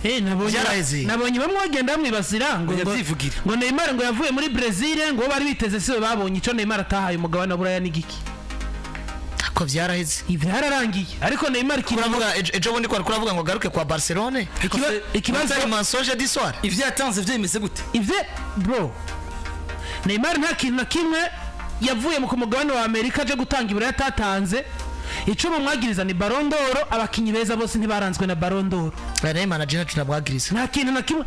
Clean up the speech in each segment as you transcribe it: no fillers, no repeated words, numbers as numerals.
Nabonye Byaraheze. Nabonye bamwe bagenda bamwibasira ngo Ngo yavyivugire. Ngo Neymar ngo yavuye muri Brazil, ngo bari biteze siwe babonye. Ico Neymar atahaye umugabane wa Buraya n'igiki? Ko byaraheze. Ivyararangiye, ariko Neymar ikintu Kuravuga ejo bundi kwari kuravuga ngo garuke kwa Barcelone. Ikibazo Atari mensonge du soir. Ivyo yatanze vyo bimeze gute? Ivyo, bro, Neymar nta kintu na kimwe yavuye mu ku mugabane wa Amerika aje gutanga ibiro yatatanze. Ico bamwagiriza ni Ballon d'Or. Abakinyi beza bose ntibaranzwe na Ballon d'Or. Neymar na Jena tunabwagiriza. Nta kintu na kimwe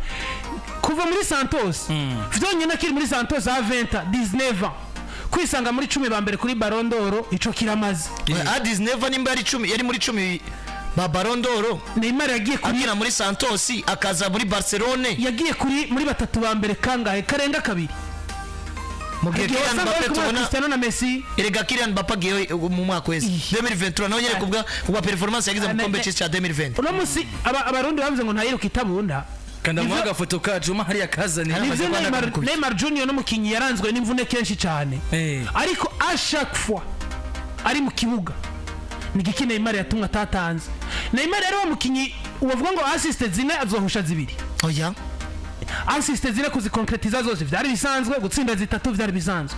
kuva muri Santos vyonyine, akiri muri Santos a 20 19 ans, kwisanga muri 10 ba mbere kuri Ballon d'Or, ico kiramaze. Adis Neva nimba yari 10, yari muri 10 ba Ballon d'Or. Neymar yagiye kuri akina muri Santos, akaza muri Barcelone. Yagiye kuri muri batatu ba mbere kangahe? Karenga kabiri. Mu gihe igihe Kylian wasanga Mbappe bari kumwe na tubona Cristiano na Messi. Erega Kylian Mbappe agiye mu mwaka wese 2023, nawe nyene kubwa performance yagize mu gikombe cy'isi cya 2020. Uno musi Abarundi bavuze ngo ntayiruka itabunda. Kanda Ivyo muha agafoto ka Juma hariya kazane. Nivyo. Amaze Neymar, kwandika. Neymar Junior n'umukinyi yaranzwe n'imvune kenshi cyane, ariko à chaque fois ari mu kibuga, ni igiki Neymar yatumwe atatanze? Neymar rero wa mukinyi ubavuga ngo assist zine azohusha zibiri? Oya. Assist zine kuzikonkretiza zose vyari bisanzwe, gutsinda zitatu vyari bisanzwe.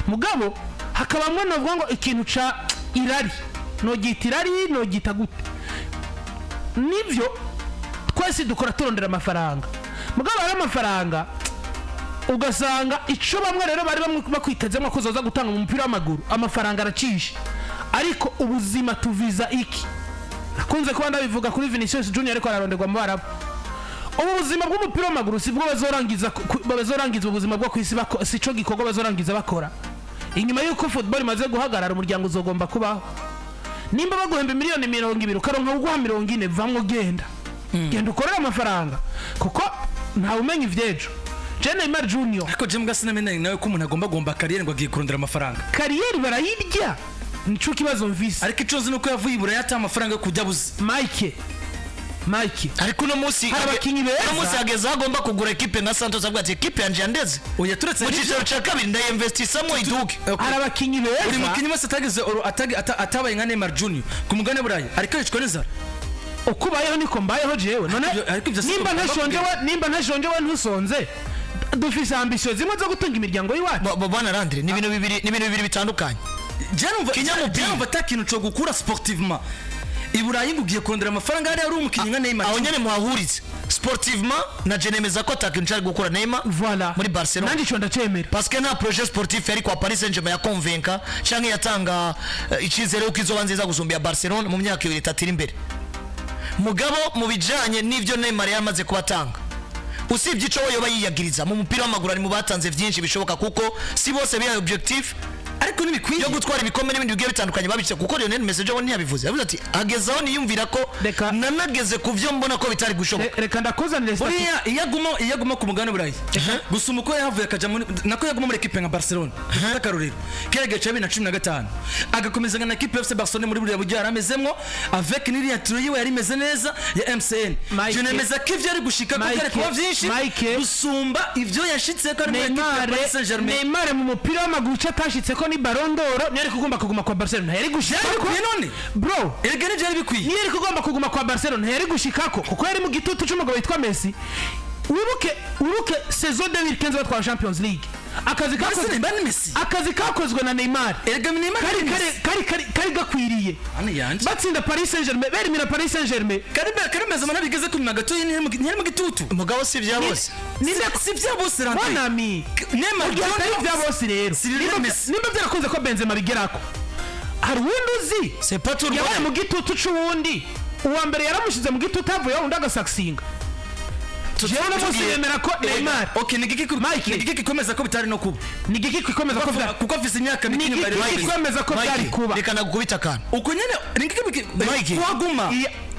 Mugabo hakabamwo novuga ngo ikintu ca irari, nogita irari, nogita gute? Nivyo, twese dukora turondera amafaranga, mugabo hari amafaranga ugasanga ico bamwe rero bari bamwe bakwitezemo ko uzoza gutanga mu mupira w'amaguru. Amafaranga aracisha, ariko ubuzima tuviza iki? Nakunze kuba ndabivuga kuri Vinicius Junior, ariko araronderwa mu Barabu. Ubu buzima bw'umupira w'amaguru si bwo bazorangiza bazorangiza ubuzima bwo ku isi, si cyo gikorwa bazorangiza bakora. Inyuma y'uko football imaze guhagarara, umuryango uzogomba kubaho. Nimba baguhemba miliyoni 20, ukaronka uguha 40, vamwo, genda, genda ukorere amafaranga, kuko ntawe umenya ivy'ejo. Je Neymar Junior Ariko je mbwa sinamenye nawe ko umuntu agomba guhomba carrière ngo agiye kurondera amafaranga. Carrière barayirya, nico kibazo mvise. Ariko ico nzi nuko yavuye i Buraya ata amafaranga yo kujya abuze. Mike, Mike. Ariko uno munsi Hari abakinyi beza. Uno munsi hageze aho agomba kugura ekipe nka Santos, avuga ati: "Ekipe yanje yandeze Oya, turetse mu n'ivyo- cyiciro cya kabiri, ndayinvestisamo iduke." Okay. Hari abakinyi Buri beza. mukinyi wese atageze atabaye nka Neymar Junior ku mugabane Burayi ariko yicwa n'inzara. Uko ubayeho niko mbayeho jewe none. Ariko ibyo si Nimba ko ntashonje tugomba we, nimba ntashonje we ntusonze, dufise ambition zimwe zo gutunga imiryango y'iwacu. Bwana Landry, ni ibintu bibiri bitandukanye. Je numva Kinyamupira. Je numva ata kintu co gukura sportivement i Burayi ngo ugiye kurondera amafaranga hariya ari umukinyi nka Neymar. Aho nyene muhahurize, sportivement na je nemeza ko atakintu cari gukura Neymar Voilà. muri Barcelona. Nanjye ico ndacemera. Parce que nta projet sportif yari kwa Paris Saint-Germain yakonvenka canke yatanga icizere yuko izoba nziza gusumbya Barcelona mu myaka 2, 3 iri imbere. Mugabo mu bijanye n'ivyo Neymar yamaze kubatanga, usibye ico we yoba yiyagiriza, mu mupira w'amaguru ari mu batanze vyinshi bishoboka, kuko si bose bihaye objectif Ariko ntibikwiye yo gutwara ibikombe n'ibindi bigiye bitandukanye babice, kuko Lionel Messi ejo bundi ntiyabivuze, yavuze ati: "Ageze aho niyumvira ko nanageze ku vyo mbona ko bitari gushoboka." Reka ndakuzanire Buriya iyo aguma ku mugabane Burayi, gusuma uko yahavuye akaja muri, nako yaguma muri ekipe nka Barcelona, dufate akarorero kera gihe ca 2015, agakomeza na ekipe FC Barcelona muri buriya buryo yari amezemwo, avec n'iriya trio yiwe yari imeze neza ya MCN, Mike. je nemeza ko ivyo ari gushika ko Mike. byari kuba vyinshi Mike. gusumba ivyo yashitse ko ari muri ekipe ya Neymar Paris Saint-Germain. Neymar mu mupira w'amaguru ico atashitse ko ni Ballon d'Or. Niyo ari kugomba kuguma kwa Barcelona, ntiyari gushikako. Byari bikwiye none? Bro. Erega ntivyari bikwiye. Niyo yari kugomba kuguma kwa Barcelona, ntiyari gushikako, kuko yari mu gitutu c'umugabo witwa Messi. Wibuke saison 2015 batwara Champions League, akazi Barcelona kakozwe Neymar ni Messi. Akazi kakozwe na Neymar Erega Neymar kari ni kari Messi. kari gakwiriye. Hano yanje. Batsinda Paris Saint-Germain, berimira Paris Saint-Germain. Kari Benzema nabigeze ku nyuma gato, ntiyari mu gitutu. Mugabo si vya bose. Ninde? Si vya bose, Landry. Bonami. Neymar Mugihe atari Junior bya bose rero, Si Lionel Messi. nimba byarakunze ko Benzema bigerako, hari uwundi uzi C'est pas tout le yabaye monde. mu gitutu c'uwundi? Uwa mbere yaramushize mu gitutu, havuyeho undi agasakisinga. Jewe uno munsi yemera ko Neymar Okay, ni igiki Mike. ni igiki gikomeza ko bitari no kuba? Ni igiki kikomeza ko byari Kuko afise imyaka Ni mike inyuma igiki ya Lionel Messi. kikwemeza ko Mike, byari kuba? Reka nagukubita akantu. Uko nyene ni igiki Mike. kuhaguma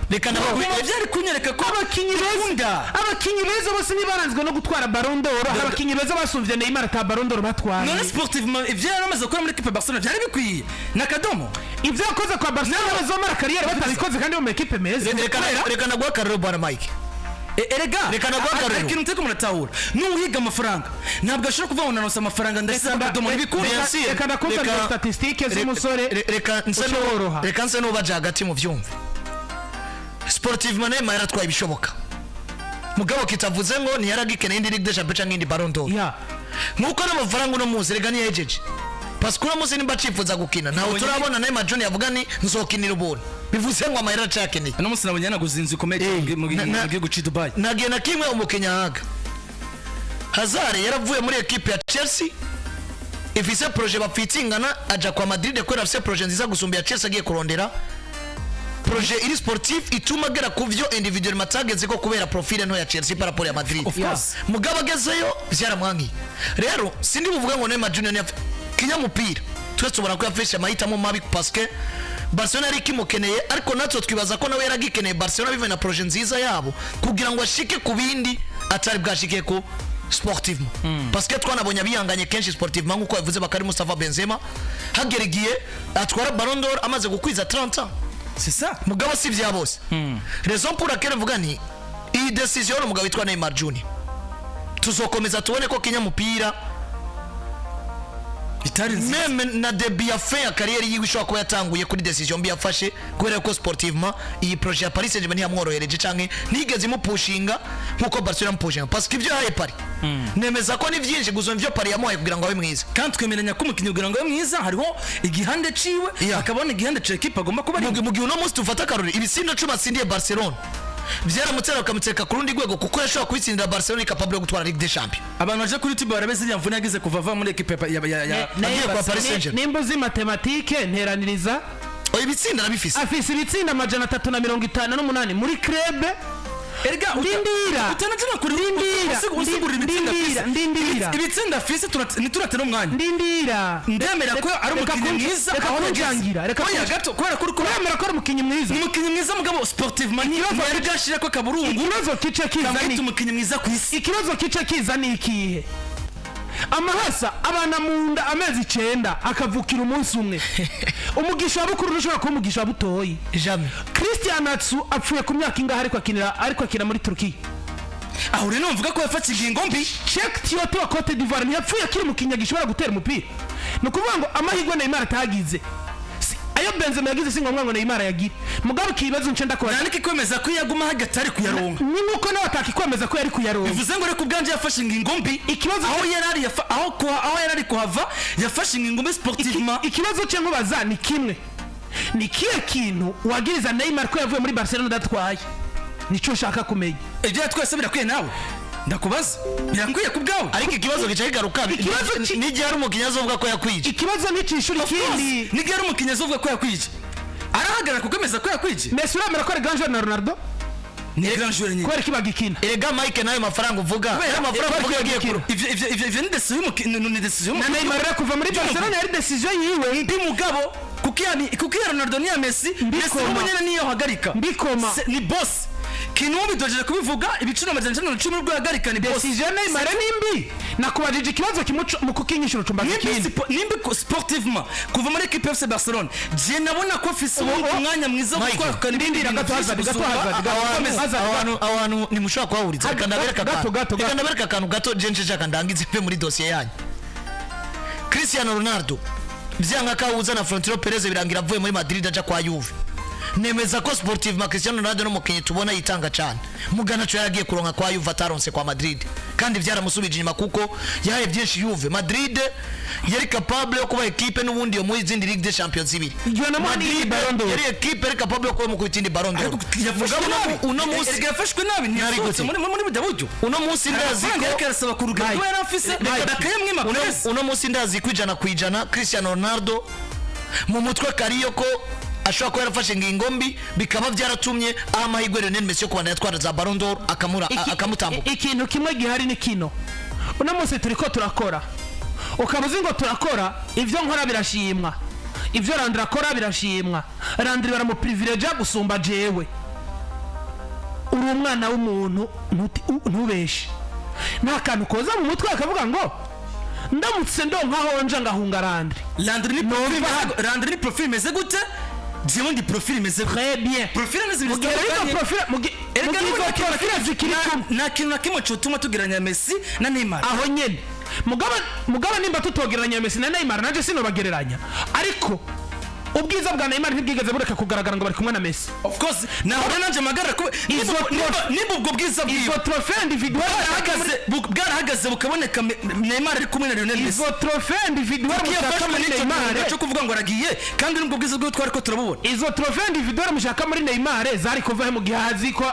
Reka kuhaguma nagukubita. byari kunyereka ko Abakinyi beza bikunda. Abakinyi beza bose ntibaranzwe no gutwara Ballon d'Or. Hari abakinyi beza basumvye Neymar ata Ballon d'Or batwaye. None sportivement ivyo yari amaze gukora muri equipe ya Barcelona byari bikwiye nakadomo? Ibyo yakoze kwa Barcelona, bazomara carrière batabikoze kandi bo mu ekipe meza. Reka naguha akarorero, bwana Mike. Erega Reka naguhe akarorero. Ikintu muteko muratahura, n'uwiga amafaranga ntabwo ashobora kuvuga ngo nanose amafaranga ndasize akadomo, ntibikunda. Bien sûr. Reka ndakuzanira statistique z'umusore Reka nse uca woroha. Reka nse n'ubaja hagati mu vyumve. Sportivement Neymar yaratwaye ibishoboka. Mugabo kitavuze ngo ntiyaragikeneye indi Ligue des Champions canke indi Ballon d'Or. Nkuko n'amafaranga uno munsi rega niyahejeje, parce que uno munsi nimba acifuza gukina, ntawe turabona Neymar Junior avuga ni nzokinira ubuntu, bivuze ngo amahera acayakeneye. Uno munsi nabonye yanaguze inzu ikomeye mu gihugu c'i Dubai. Ntagihe na kimwe umukinnyi ahaga. Hazard yaravuye muri ekipe ya Chelsea ifise projet bapfitsingana, aja kwa Madrid kubera afise projet nziza gusumba ya Chelsea. Agiye kurondera projet iri sportif ituma agera ku vyo individuellement atageze ko kubera profile nto ya Chelsea par rapport ya Madrid. Of course. Mugabo agezeyo vyaramwankiye. Rero sindi buvuge ngo Neymar Junior kinyamupira twese tubona ko yafashe amahitamo mabi, parce que Barcelona yari ikimukeneye, ariko natwe twibaza ko nawe yaragikeneye Barcelona bivuye na projet nziza yabo kugira ngo ashike ku bindi atari bwashike ko sportivement, parce que twanabonye abihanganye kenshi sportivement, nk'uko yavuze Bakari Mustafa Benzema, hagera igihe atwara Ballon d'Or amaze gukwiza 30 ans. C'est ça. Mugabo si vya bose. Raison pour laquelle mvuga nti iyi décision y'umugabo witwa Neymar Junior, tuzokomeza tubone ko kinyamupira Itari nziza. même na début ya fin ya carrière yiwe ishobora kuba yatanguye kuri décision mbi yafashe, kubera ko sportivement iyi projet ya Paris Saint-Germain ntiyamworohereje canke ntigeze imupushinga nkuko Barcelona yamupushinga, parce que ivyo yahaye Paris nemeza ko ni vyinshi gusumba ivyo Paris yamuhaye kugira ngo abe mwiza. Kandi twemeranya ko umukinnyi kugira ngo abe mwiza hariho igihande ciwe, hakabona igihande ca ekipe agomba kuba ari. Mu gihe uno munsi tufata akarori, ibitsindo 10 atsindiye Barcelona vyaramutse bakamuteka ku rundi rwego, kuko yashobora kubitsindira Barcelona capable yo gutwara Ligue des Champions. Abantu baje kuri YouTube barabe ziriya mvune yagize kuva ava muri ekipe ya Agiye kwa Paris Saint-Germain. Nimba uzi mathématiques, nteraniriza. Oya, ibitsinda arabifise. Afise ibitsinda 358 muri club. Erega Ndindira. utanajana kuri Ndindira. usigurira ibitsinda Ndindira. afise. Ndindira. Ibitsinda afise ntituratera umwanya. Ndindira. Ndemera ko ari Reka umukinnyi mwiza reka aho yageze. kunjangira, reka Oya, gato, kubera ko uri Uremera ko ari umukinnyi mwiza? Ni umukinnyi mwiza, mugabo sportivement ntiyari bwashire ko akaburungu Ikibazo kice kiza ni kamwita umukinnyi mwiza ku isi. Ikibazo kice kiza ni ikihe? Amahasa abana mu nda amezi 9, akavukira umunsi umwe. Umugisha wa bukuru ntushobora kuba umugisha wa butoyi. Jamais. Christian Atsu apfuye ku myaka ingahe ariko akina muri Turukiya? Aho rero mvuga ko yafashe ingingo mbi. Cheikh Tiote wa Cote d'Ivoire ntiyapfuye akiri umukinnyi gishobora gutera umupira? Ni ukuvuga ngo amahirwe Neymar atagize, ayo Benzema yagize, si ngombwa ngo Neymar yagire. Mugabo ikibazo nce ndakubaza. Nandike kwemeza ko iyo aguma hagati ari kuyaronka. Ni nkuko nawe atakikwemeza ko yari kuyaronka. Bivuze ngo reka ubwanje yafashe ingingo mbi. Ikibazo aho yari ari aho yari ari kuhava, yafashe ingingo mbi sportivement. Ikibazo cye nkubaza ni kimwe: ni kihe kintu wagiriza Neymar ko yavuye muri Barcelona adatwaye? Nicyo nshaka kumenya. Ibyo twese birakwiye, nawe ndakubaza, birakwiye ku bwawe? Ariko ikibazo gica kigaruka Ikibazo n'igihe hari umukinnyi azovuga ko yakwije. Ikibazo nticishura ikindi. N'igihe ari umukinnyi azovuga ko yakwije, arahagarara kukwemeza ko yakwije? Messi uremera ko ari grand joueur na Ronaldo? Ni grand joueur nyine. Kubera ko bagikina. Erega Mike, nayo mafaranga uvuga, Kubera ayo mafaranga uvuga yagiye kure. Ivyo ni décision y'umukinnyi, ni décision Na y'umukinnyi. Neymar rero kuva muri Barcelona yari décision yiwe. Mbi, mugabo kuko iya Ronaldo n'iya Messi, Messi n'ubu nyene niyo hagarika. Mbikoma. Ni boss Kinubi, dojeje kubivuga, ibiciro 910 ubwo yahagarika ni boss. Décision Neymar ni mbi? Nakubajije ikibazo kimwe mu kukinyishura ucumbaza Nimbi ikindi. Nimbi sportivement kuva muri équipe FC Barcelone, je nabona ko afise ubundi umwanya mwiza wo Mike, gukora ibindi ndindira bintu gato, byinshi Hazard, gato, gusumba Hazard, gato, abakomeza. Hazard. Aho hantu ntimushobora kuhahuriza. Reka ndabereka gato, akantu. gato, Reka gato. ndabereka akantu gato, je nshaka ndangize mve muri dosiye yanyu. Cristiano Ronaldo byanga ko ahuza na Florentino Perez, birangira avuye muri Madrid aja kwa Juve. Nemeza ko sportivement Cristiano Ronaldo n'umukinnyi tubona yitanga cyane, mugana cyo yaragiye kuronka kwa Juve ataronse kwa Madrid, kandi byaramusubije inyuma kuko yahaye byinshi Juve. Madrid yari capable yo kuba equipe n'ubundi yo muri izindi Ligue des Champions zibiri. Igihe namuha n'iyindi Madrid Ballon d'Or. yari equipe yari capable yo kuba mu iyindi Ballon d'Or. Yafashwe Mugabo nabi. uno munsi Erega yafashwe nabi, Nabi ntiyasohotse gute? muri burya buryo. Uno munsi ndazi Amafaranga ko yariko arasaba ku rugero Mike. yari afise, Mike. bakayamwima press. Uno munsi ndazi ko 100% Cristiano Ronaldo mu mutwe kariyo ko ashobora kuba yarafashe ingingo mbi, bikaba byaratumye aha amahirwe Lionel Messi yo kubana yatwara za Ballon d'Or akamura akamutambuka. Ikintu kimwe gihari ni kino: uno munsi turiko turakora, ukaba uzi ngo turakora, ibyo nkora birashimwa, ibyo Randira akora birashimwa, Randira baramuprivileja gusumba jewe. Uri umwana w'umuntu, ntubeshe. Nta kantu koza mu mutwe akavuga ngo ndamutse ndonka nja ngahunga Randri? Landry ni profil Landry ni profil imeze gute? Jewe ndi profil imeze gute? Très bien. Profil ni zibiri Mu gihe rero izo zitandukanye. profil Erega mu gihe izo n'ubundi profil zikiri kumwe, nta kintu na kimwe cotuma tugereranya Messi na Neymar. Aho nyene, mugabo nimba tutogereranya Messi na Neymar, nanje sinobagereranya, ariko Ubwiza bwa Neymar ntibwigeze bureka kugaragara ngo bari kumwe na Messi. Of course, naho nanjye magara ko niba ubwo bwiza bwiwe Izo trophée individuelle bwarahagaze bukaboneka Neymar ari kumwe na Lionel Messi. Izo trophée individuelle Kuko iyo mushaka afashwe muri n'icyo Neymar, kiruhuko cyo kuvuga ngo aragiye, kandi n'ubwo bwiza bwiwe twari ko turabubona. Izo trophée individuelle mushaka muri Neymar zari kuva he mu gihe azi ko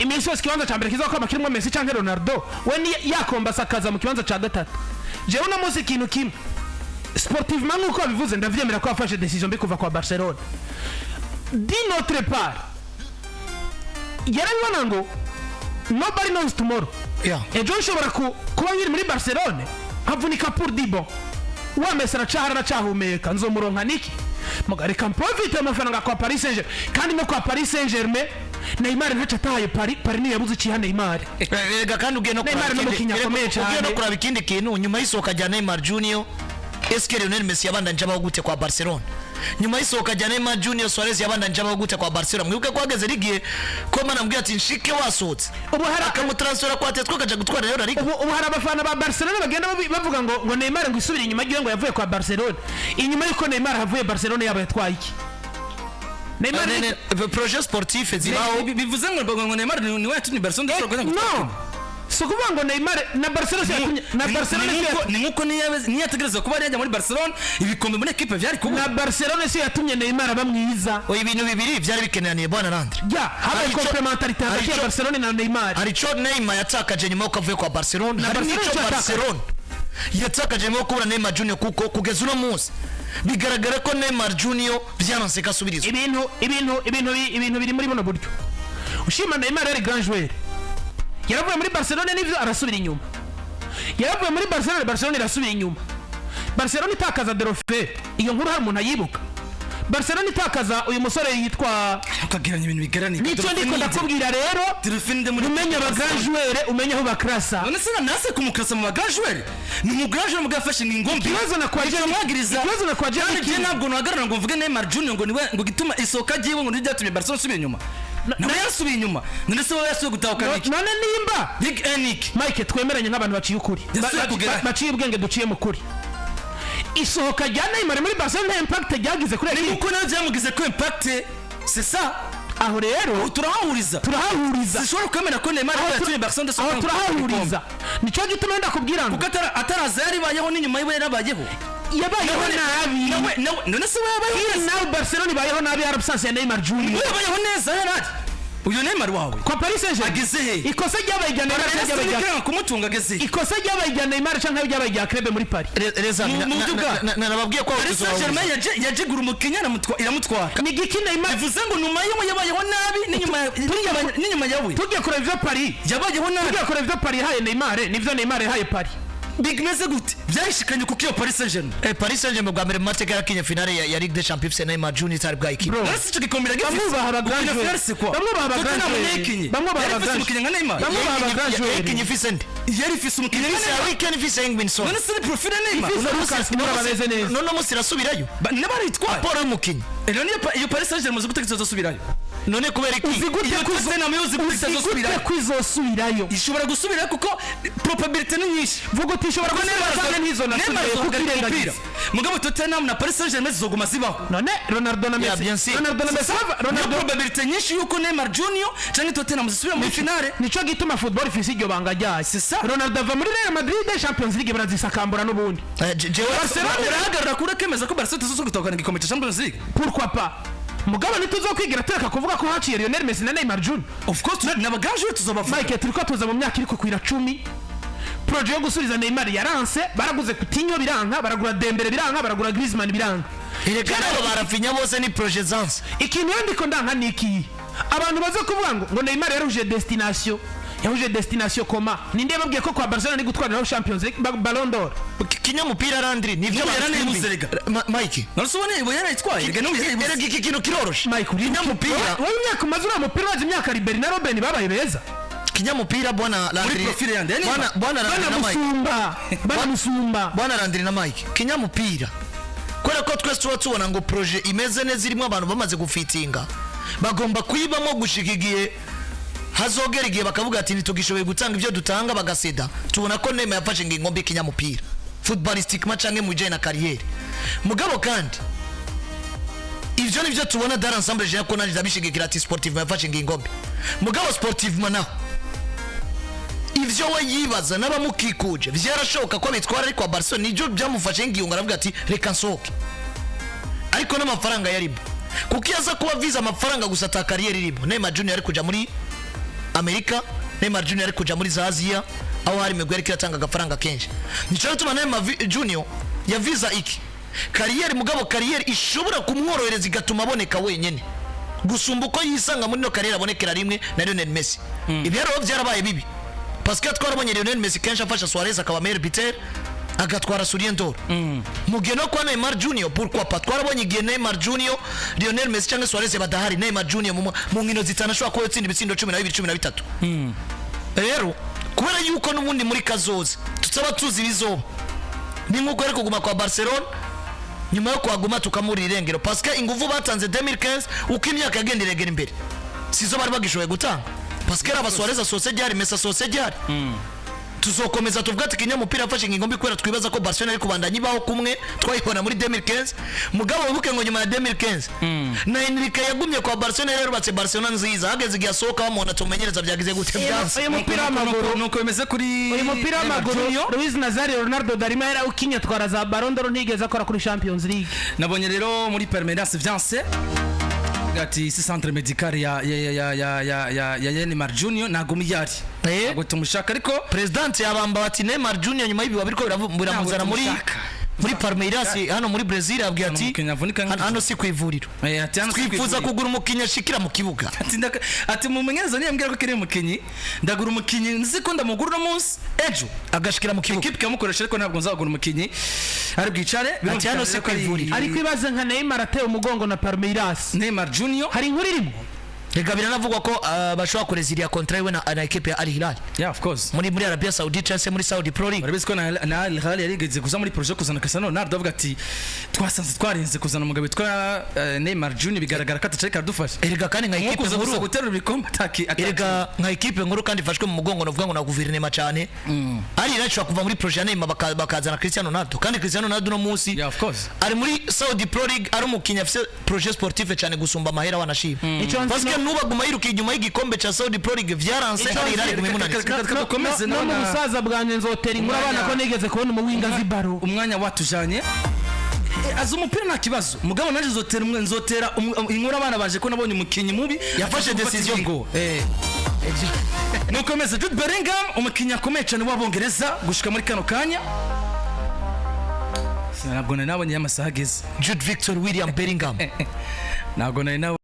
iminsi yose ikibanza cya mbere kizakwama kirimo Messi canke Ronaldo, we ni yakombasa akaza mu kibanza cya gatatu? Jewe uno munsi ikintu kimwe, sportivement, nk'uko babivuze, ndavyemera ko yafashe décision mbi kuva kwa Barcelona. D'une autre part, yarabibona ngo nobody knows tomorrow. Ejo nshobora kuba nkiri muri Barcelone nkavunika pour de bon, wa Messi aracahara, aracahumeka, nzomuronka niki? Muga reka mprofite amafaranga kwa Paris Saint-Germain. Kandi no kwa Paris Saint-Germain Neymar ntaco atahaye Paris. Paris niyo yabuze ikiha Neymar. Erega kandi ugiye no Neymar kuraba ni umukinnyi akomeye ugiye no cyane. kuraba ikindi kintu nyuma y'isohoka rya Neymar Junior, eske Lionel Messi yabandanje abaho gute kwa Barcelona? Nyuma y'isohoka rya Neymar Junior, Suarez yabandanje abaho gute kwa Barcelona? Mwibuke ko hageze n'igihe Koeman amubwira ati nshike wasohotse, Ubu hari akamutransfera kwa Atletico akaja gutwara rero La Liga. Ubu hari abafana ba Barcelona bagenda bavuga ngo Neymar ngo isubire inyuma ryiwe, ngo yavuye kwa Barcelona. Inyuma y'uko Neymar havuye, Barcelona yaba yatwaye iki? Neymar Projet sportif zibaho. Bivuze ngo Neymar ni we yatumye Barcelona idashobora kujya No, si ukuvuga ngo Neymar na Barcelona si yatumye, na Barcelona si yatumye. Ni nkuko niyo yategereza kuba yajya muri Barcelona, ibikombe muri ekipe vyari kuba. Na Barcelona si yatumye Neymar aba mwiza. Oya, ibintu bibiri byari bikeneraniye, bwana Landry. Ya habaye complémentarité hagati ya Barcelona na Neymar. Hari ico Neymar yatakaje nyuma yuko avuye kwa Barcelona, hari Barcelona n'ico ico yatakaje. Barcelona yatakaje nyuma yo kubura Neymar Junior, kuko kugeza uno munsi bigaragara ko Neymar Junior byaranse ko asubirizwa. Ibintu biri muri buno buryo: ushima Neymar yari grand joueur, yaravuye muri Barcelona nivyo, arasubira inyuma. Yaravuye muri Barcelona, Barcelona irasubira inyuma. Barcelona itakaza Deulofeu, iyo nkuru hari umuntu ayibuka? Barcelona itakaza uyu musore yitwa Ukageranya ibintu bigeraniye. Nicyo ndiko ndakubwira rero. Deulofeu nde muri Umenye aba grand joueur, umenye aho bakrasa. None se nase kumukrasa mu ba grand joueur? Ni umu grand joueur mugafashe ni ingombe. Ikibazo nakwaje Mwagiriza. Ikibazo nakwaje Kandi ni je kimwe. ntabwo nuhagarara ngo mvuge Neymar Junior ngo niwe ngo gituma isohoka ryiwe ngo niryo ryatumye Barcelona isubira inyuma. Nawe yarasubiye inyuma, none se wowe yasubiye gutahukana iki? None nimba Big Enik. Mike, twemeranye nk'abantu baciye ukuri, Yasubiye kugera. baciye ubwenge, duciye mu kuri, isohoka rya Neymar muri Barcelona nta impact ryagize kuri Ni equipe? nkuko nawe byamugize ko impact, c'est ça. Aho rero Turahahuriza. Turahahuriza. Zishobora kwemera ko Neymar Aho yatumye Barcelona aho turahahuriza, nicyo gituma ndakubwira ngo kuko ataraza yaribayeho, n'inyuma yiwe yarabayeho. Yabayeho nabi. Nawe none se we yabayeho Here neza? now Barcelona ibayeho nabi absence ya Neymar Junior. We yabayeho neza yarari uyu Neymar wawe. Kwa Paris Saint-Germain Ageze he? Ikosa ryabaye rya Neymar cyangwa ryabaye rya Kumutunga ageze he? Ikosa ryabaye rya Neymar cyangwa ryabaye rya club muri Paris? Reza, Mu buryo nababwiye ko Paris Saint-Germain yajegura umukinnyi iramutwara. Ni igiki Neymar Bivuze ngo nyuma yiwe yabayeho nabi, n'inyuma yawe Tugiye kureba ivyo Paris yabayeho nabi. Tugiye kureba ivyo Paris yahaye Neymar nivyo Neymar yahaye Paris. Bimeze gute? Byayishikanye kuko iyo Paris Saint-Germain Paris Saint-Germain bwa mbere mu mateka yarakinye finale ya Ligue des Champions ifise Neymar Junior itari bwayikine. Bro. None se icyo gikombe iragifise? Bamwe baha aba grand Gukina joueur. finale c'est quoi? Bamwe baha aba grand Tottenham joueur. yayikinye. Bamwe baha Yari aba ifise grand umukinnyi nka Neymar. Bamwe baha aba grand joueur. Yayikinye ifise nde? Yari ifise umukinnyi nka Ifise Neymar. Harry Kane, ifise Heung-min Son. None se ni profile Neymar? Ifise Lucas Moura bameze neza. None munsi irasubirayo. N'abaritwaye. Paul y'umukinnyi. Rero niyo iyo Paris Saint-Germain uzi gute ko izosubirayo? None kubera iki? Uzi gute Iyo ko Tottenham yo uzi gute uzi gute izosubirayo? ko izosubirayo? Ishobora gusubirayo kuko probabilité ni nyinshi. Vuga uti ishobora Kuko gusubira Neymar canke ntizo Neymar nasubiye kuko azohagarika umupira. irengagiza. Mugabo Tottenham na Paris Saint-Germain zizoguma zibaho. None Ronaldo na Yeah, bien Messi, sûr. Ronaldo na Messi Niyo Ronaldo probabilité nyinshi yuko Neymar Junior canke Tottenham zisubira muri finale. Nico gituma football ifise iryo banga ryayo. C'est ça. Ronaldo ava muri Real Madrid, Champions League barazisakambura n'ubundi. Jewe Barcelona Urahagarara kuri kemeza ko Barcelona itazosubira gutahukana igikombe cya Champions League? Pourquoi pas? Mugabo ntituzokwigira tureka kuvuga ko haciye Lionel Messi na Neymar Junior. Of course, n'aba grand joueur tuzobavuga. Mike, turiko tuza mu myaka iri kukwira 10, projet yo gusubiza Neymar yaranse. Baraguze Coutinho biranka, baragura Dembele biranka, baragura Griezmann biranka. Erega nabo barafinya bose ni projet zanse. Ikintu rero ndiko ndanka ni iki: abantu baza kuvuga ngo Neymar yaruje destination, yahuje destination koma. Ninde yababwiye ko kwa Barcelona ni gutwariraho Champions League, Ballon d'Or? Kinyamupira, Landry, nivyo. N'ubu yaranayibuze rega. Mike. None se ubona yari yarayitwaye rega, n'ubu yarayibuze. Erega iki kintu kiroroshe. Mike, uri Kinyamupira. Wowe imyaka umaze uriya mupira, urazi imyaka Ribery na Robben babaye beza? Kinyamupira, bwana Landry. Profile yande, yani Bwana Landry na Mike. Banamusumba, banamusumba. Bwana Landry na Mike, kinyamupira, kubera ko twese tuba tubona ngo projet imeze neza irimo abantu bamaze gufitinga, bagomba kuyibamo gushika igihe hazogera igihe bakavuga ati ntitugishoboye gutanga ibyo dutanga, bagaseda. Tubona ko Neymar yafashe ingingo mbi kinyamupira, footballistiquement canke mu bijanye na carrière. Mugabo kandi Ivyo nivyo tubona dans l'ensemble. Je ko nanje ndabishigikira ati sportivement yafashe ingingo mbi, mugabo sportivement naho ivyo we yibaza n'abamukikuje vyarashoboka ko abitwara, ariko Barcelona nivyo byamufashe ingingo, aravuga ati reka nsohoke. Ariko n'amafaranga yarimo, kuko iyo aza kuba viza amafaranga gusa ata carrière irimo, Neymar Junior ari kuja muri Amerika, Neymar Junior ari kuja muri za Aziya aho hari imigwi ariko iratanga agafaranga kenshi. Nico gituma Neymar Junior yaviza iki carrière, mugabo carrière ishobora kumworohereza igatuma aboneka wenyene gusumba uko yisanga muri no carrière abonekera rimwe na Lionel Messi. Ibyo rero byarabaye bibi parce que twarabonye Lionel Messi kenshi afasha Suarez akaba meilleur buteur, agatwara Soulier d'Or. Mu gihe no kwa Neymar Junior, pourquoi pas? Twarabonye igihe Neymar Junior, Lionel Messi cyangwa Suarez badahari, Neymar Junior mu nkino zitanu ashobora kuba yatsinda ibitsindo 12, 13. Rero kubera yuko n'ubundi muri kazoza tutaba tuzi ibizoba, ni nk'uko ari kuguma kwa Barcelona nyuma yo kuhaguma tukamurira irengero, parce que ingufu batanze 2015, uko imyaka yagenda iregera imbere, sizo bari bagishoboye gutanga, parce que aba Suarez asohotse ryari, Messi asohotse ryari. Tuzokomeza tuvuga ati kinyamupira afashe ingingo mbi kubera twibaza ko Barcelona ari kubandanya ibaho kumwe twayibona muri 2015. Mugabo wibuke ngo nyuma ya 2015 na Enrique yagumye kwa Barcelona, yari yarubatse Barcelona nziza, hageze igihe asohoka bamubona tumumenyereza byagize gute, byanze. Uyu mupira w'amaguru Nuko bimeze kuri uyu mupira Neymar w'amaguru Junior. Luis Nazario Ronaldo de Lima yarawukinye, atwara za Ballon d'Or, ntigeze akora kuri Champions League. Nabonye rero muri Palmeiras vyanse ati si centre médical ya Neymar Junior ntago miyari, ntabwo tumushaka ariko. President yabamba ati Neymar Junior nyuma y'ibiba biriko biramuzana muri Tumushaka. muri Palmeiras hano muri Brazil, abwiye ati Umukinnyi avunika. Hano si ku ivuriro. Ati hano si ku Twifuza ivuriro. kugura umukinnyi ashikira mu kibuga. Ati mumenyereza niyambwira ko akeneye umukinnyi, ndagura umukinnyi nzi ko ndamugura uno munsi, ejo agashikira mu kibuga. Ikipe ikamukoresha, ariko ntabwo nzagura umukinnyi ari bwicare. Ati hano si ku ivuriro. Ariko ibaze nka Neymar ateye umugongo na Palmeiras. Neymar Junior. Hari inkuru irimo. Reka, biranavugwa ko bashobora kureziriya contrat yiwe na equipe ya Al Hilal Yeah, of course. muri Arabia Saoudite cyangwa se muri Saudi Pro League. Barabizi ko na Al Hilal yarigeze kuza muri projet kuzana Cristiano Ronaldo, avuga ati twasanze twarenze kuzana umugabo witwa Neymar Junior, bigaragara ko atacari karadufasha. Erega kandi nka nko equipe kuza gusa nkuru guterura ibikombe ataki. Erega nka equipe nkuru kandi ifashwe mu mugongo navuga ngo na guverinema cyane, Al Hilal ishobora kuva muri projet ya Neymar bakazana Cristiano Ronaldo. Kandi Cristiano Ronaldo uno munsi Yeah, of course. ari muri Saudi Pro League, ari umukinnyi afise projet sportive cyane gusumba amahera wanashima, Icyo nzi parce que nuba yiruka inyuma y'igikombe cha Saudi Pro League vyaranse, Icyo Al Hilal nzi- iguma imunanitse. Reka dukomeze. No mu busaza bwanjye nzotera inkuru abana ko nigeze kubona umuwinga z'ibaro. Umwanya watujanye. Azi umupira nta kibazo, mugabo nanjye nzotera inkuru abana baje ko nabonye umukinnyi mubi Yafashe gufata decision. ingingo. Nukomeze Jude Bellingham, umukinnyi akomeye cyane w'Abongereza gushika muri kano kanya. Ntabwo nari nabonye y'amasaha ageze. Jude Victor William Bellingham. Ntabwo nari nabonye.